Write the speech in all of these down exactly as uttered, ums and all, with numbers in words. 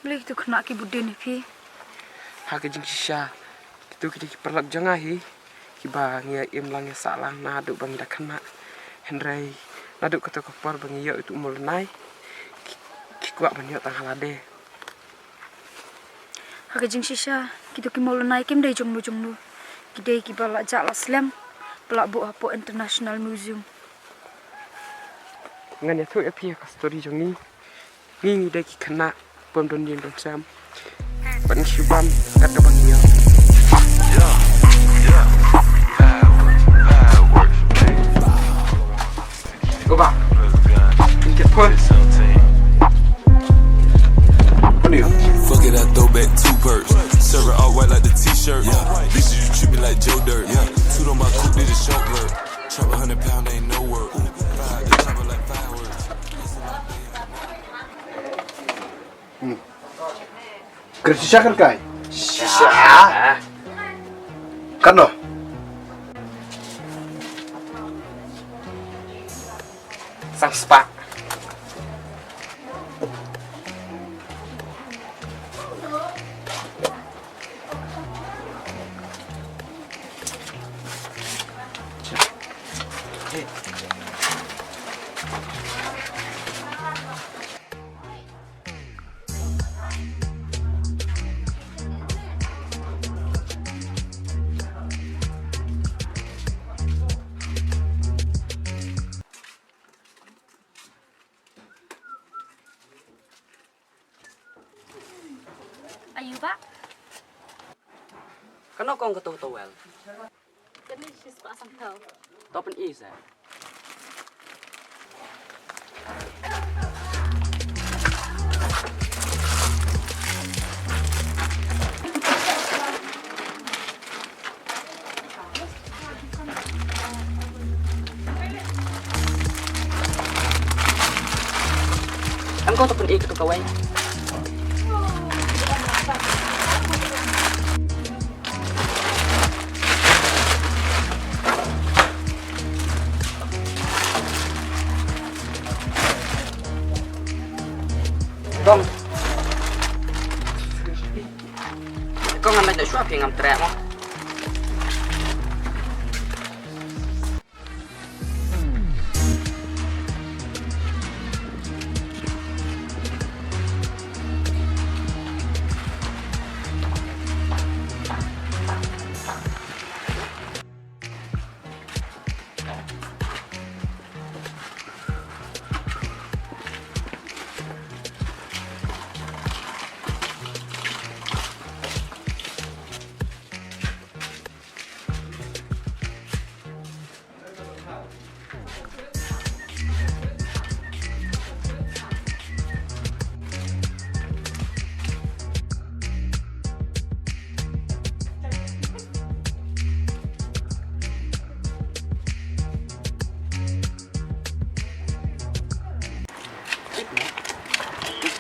Balei kito khynnah ki bud dien ïa phi? Ha ka jingshisha, kito ki dei ki paralok jong nga hi, kiba ngi ïa im lang ïa sah lang naduh ba ngi da khynnah. Hynrei naduh kato ka por ba ngi ïoh ïa uto u mawlynnai, ki, ki kwah ban ïoh tang ha lade. Ha ka jingshisha, kito ki mawlynnai kim dei jongno jongno. Ki dei kiba la jah la slem, ba la buh hapoh International Museum. Ngan ïathuh ïa phi ïa ka story jong ngi. Ngi ngi dei ki khynnah bym don ïing don sem. Bad ngi shu bam kat kaba ngi ïoh. Go back. Get put. What do you? Fuck it, I throw back two perks. Serve it all white like the t-shirt. Yeah. Bitches, you treat me like Joe Dirt. Yeah. Two on my coupe, did a short work. Chop a hundred pound, ain't no work. Ooh, fire, the chopper like fireworks. Kren shisha kren kai. Shisha. Kano? Sang spah. Ayu ba? Kano kong kato towel? Kani shi spah sangthaw. To pyni sa. Em ko to pyni kato kawei. Kong. Kong ngan leit noh shuwa phi ngam treh mo.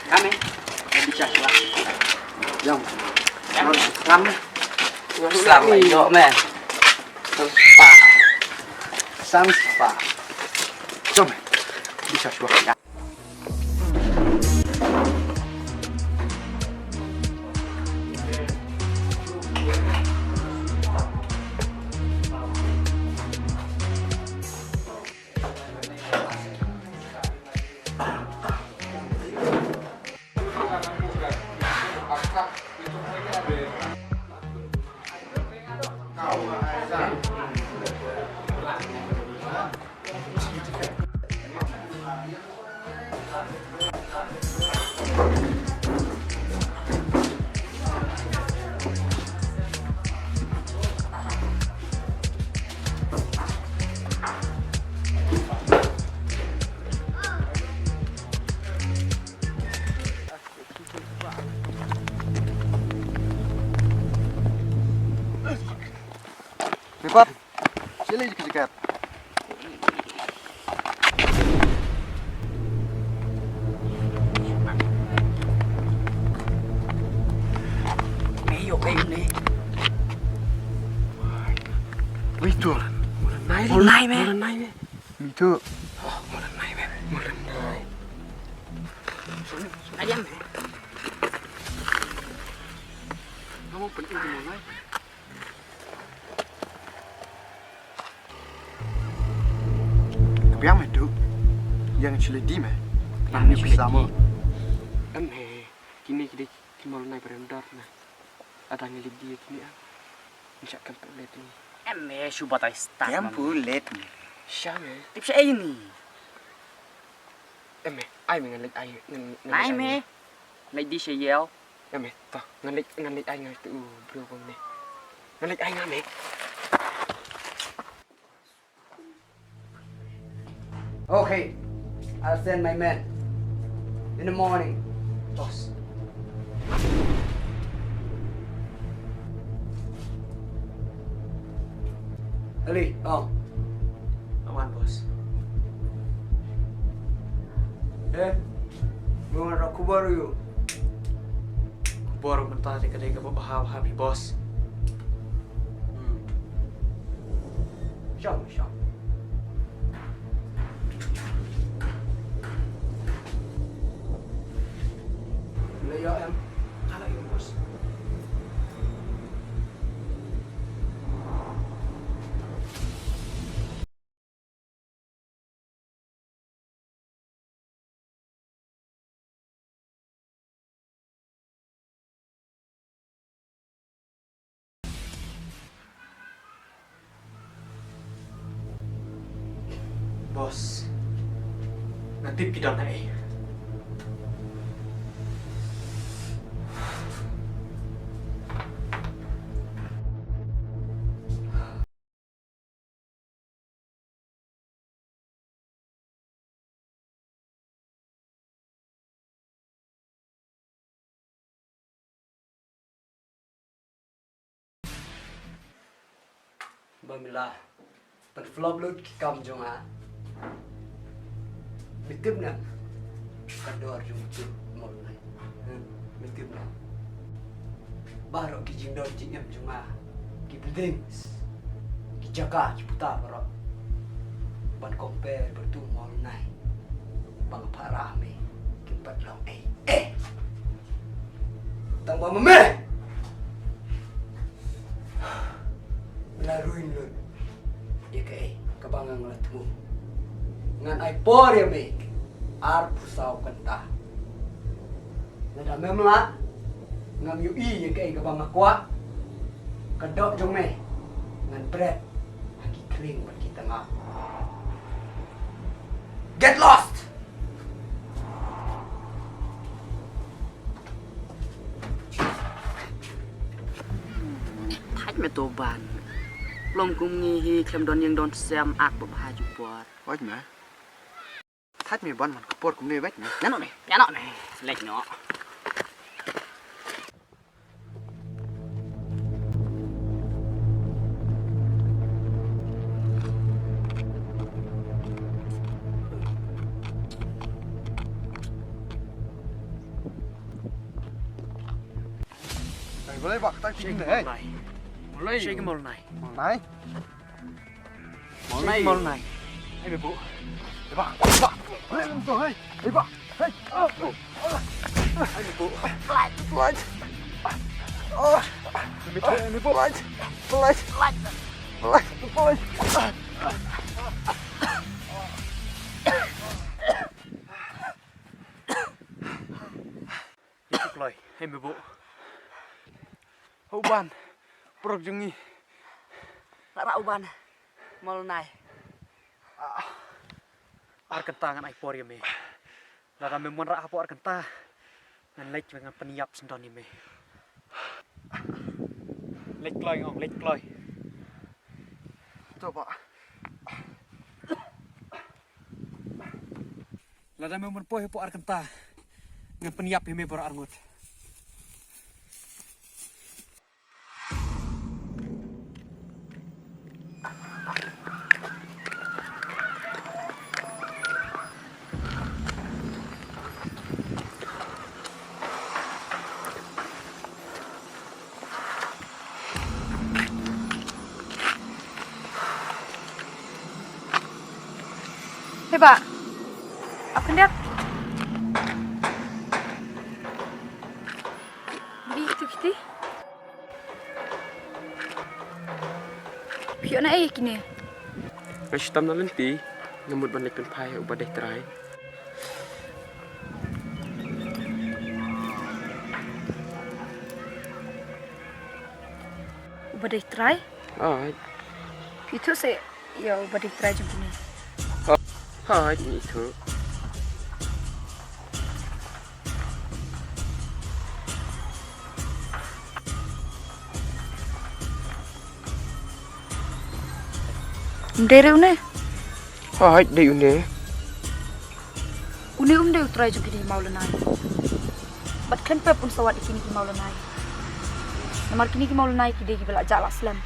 Kami, bicha sila. Jom. Jom. Slam. Slam, ayo, me. San spa. San spa. Jom. Bicha shuwa. Lipat. Sila je ka jaket. Ayo, ayo ni. Wei tu. Mula nai, mula nai me. Mula nai me. Mi tu. Oh, mula nai me. Mula nai. Ayam me. Ka biang me tu. Ïa nga shu leit die me. Ïa nga shu leit die. Em he. Kine ki dei ki Mawlnai ba rem dor na. Lada ngi leit die kine, ah. Ngi shah kem pynleit ni. Em he, shu batai start. Kem pynleit ni. Sha me. Tip sha ei ni. Em he, ai me ngan leit ai, ngan, ngan leit ai me. Leit die sha ïew. Em he, to, ngan leit, ngan leit ai ngan tu briew kumne. Ngan leit ai ngan leit. Okay, I'll send my men in the morning, boss. Ali, oh. Aman, boss. Eh, gua ngarap khubor yu. Khubor mynta te ka dei kaba bha bha, boss. Hmm. Shong, shong. Le ïa em. Ala ïa bos. Boss, nga tip ki don ha ei. Ba me la pynflop lut ki kam jong nga. Me tip ne em ka dor jong u Mawlnai? Hmm, me tip ne em? Baroh ki jingdon jingem jong nga, ki buildings, ki jaka, ki puta baroh, ban compare bad utu u Mawlnai ba nga phah rah ha me, kim pat long ei ei. Tang ba ma me la ruin lut ïa kaei kaba nga la thmu. Ngan ai por ïa me arphew saw kynta. Lada mem lah, ngam ïohi ïa kaei kaba nga kwah, ka doh jong me ngan bret ha ki khlieng bad ki tnga. Get lost! Thait me to ban. Lom kum ngi hi khlem don ïing don sem, ak ba bha ju por. Wait me. Thait me ban man ka por kumne, wait me. Ïa noh me. Ïa noh me. Leit noh. Ai, balei ba, kata ki ding deh, eh? Mawlnai. Mawlnai. Mawlnai. Mawlnai. Mawlnai. Ai, me bu. Ai, ba. Ai, ba. Ai, me bu. Ai, ba. Ai. Ai, me bu. Flight. Flight. Ah. Me bu, me bu. Flight. Flight. Flight. Flight. Ïa ki kloi, hei me bu. Hau ban, prok jong ngi. Rah u ban, Mawlnai. Ar kynta ngan ai por ïa me. Lada mem wanrah hapoh ar kynta, ngan leit, ngan pynïap syndon ïa me. Leit kloi ngong, leit kloi. To ba. Lada mem wan poi hapoh ar kynta, ngan pynïap ïa me baroh arngut. Hei bah. Ap khyndiat. Bi tu kiti. Phi ïoh na ei kine? Nga shitom na lynti, nga mut ban leit pynphai u ba dei trai. U ba dei trai? Hooid. Phi ithuh se ïa u ba dei trai jong kine? Hooid, nga ithuh. Um dei re une? Hooid, dei une. Une um dei u trai jong kine ki mawlynnai. Bad khlem pep un sa wad ïa kine ki mawlynnai. Namar kine ki mawlynnai ki dei kiba la jah la slem.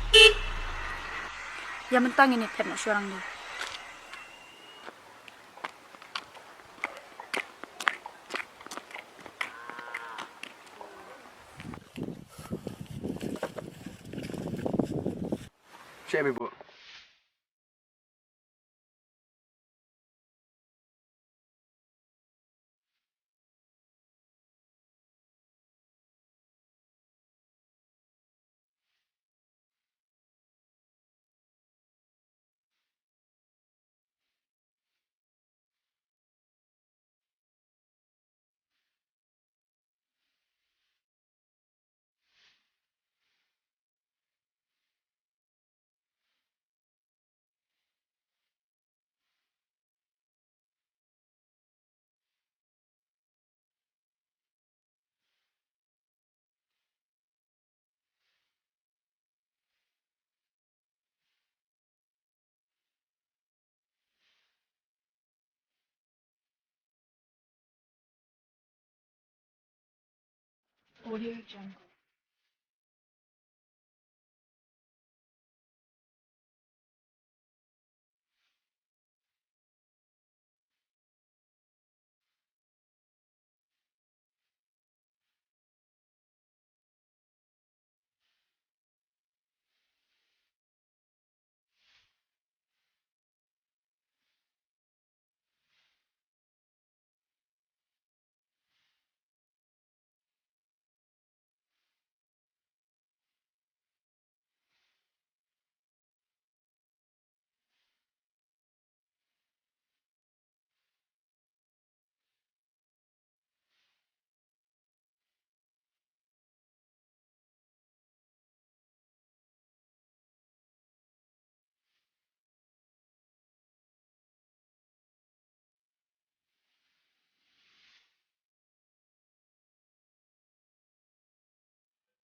Ïa mynta ngin ïa phet noh shuwa rangbah. Shem ibu. Audio Jungle.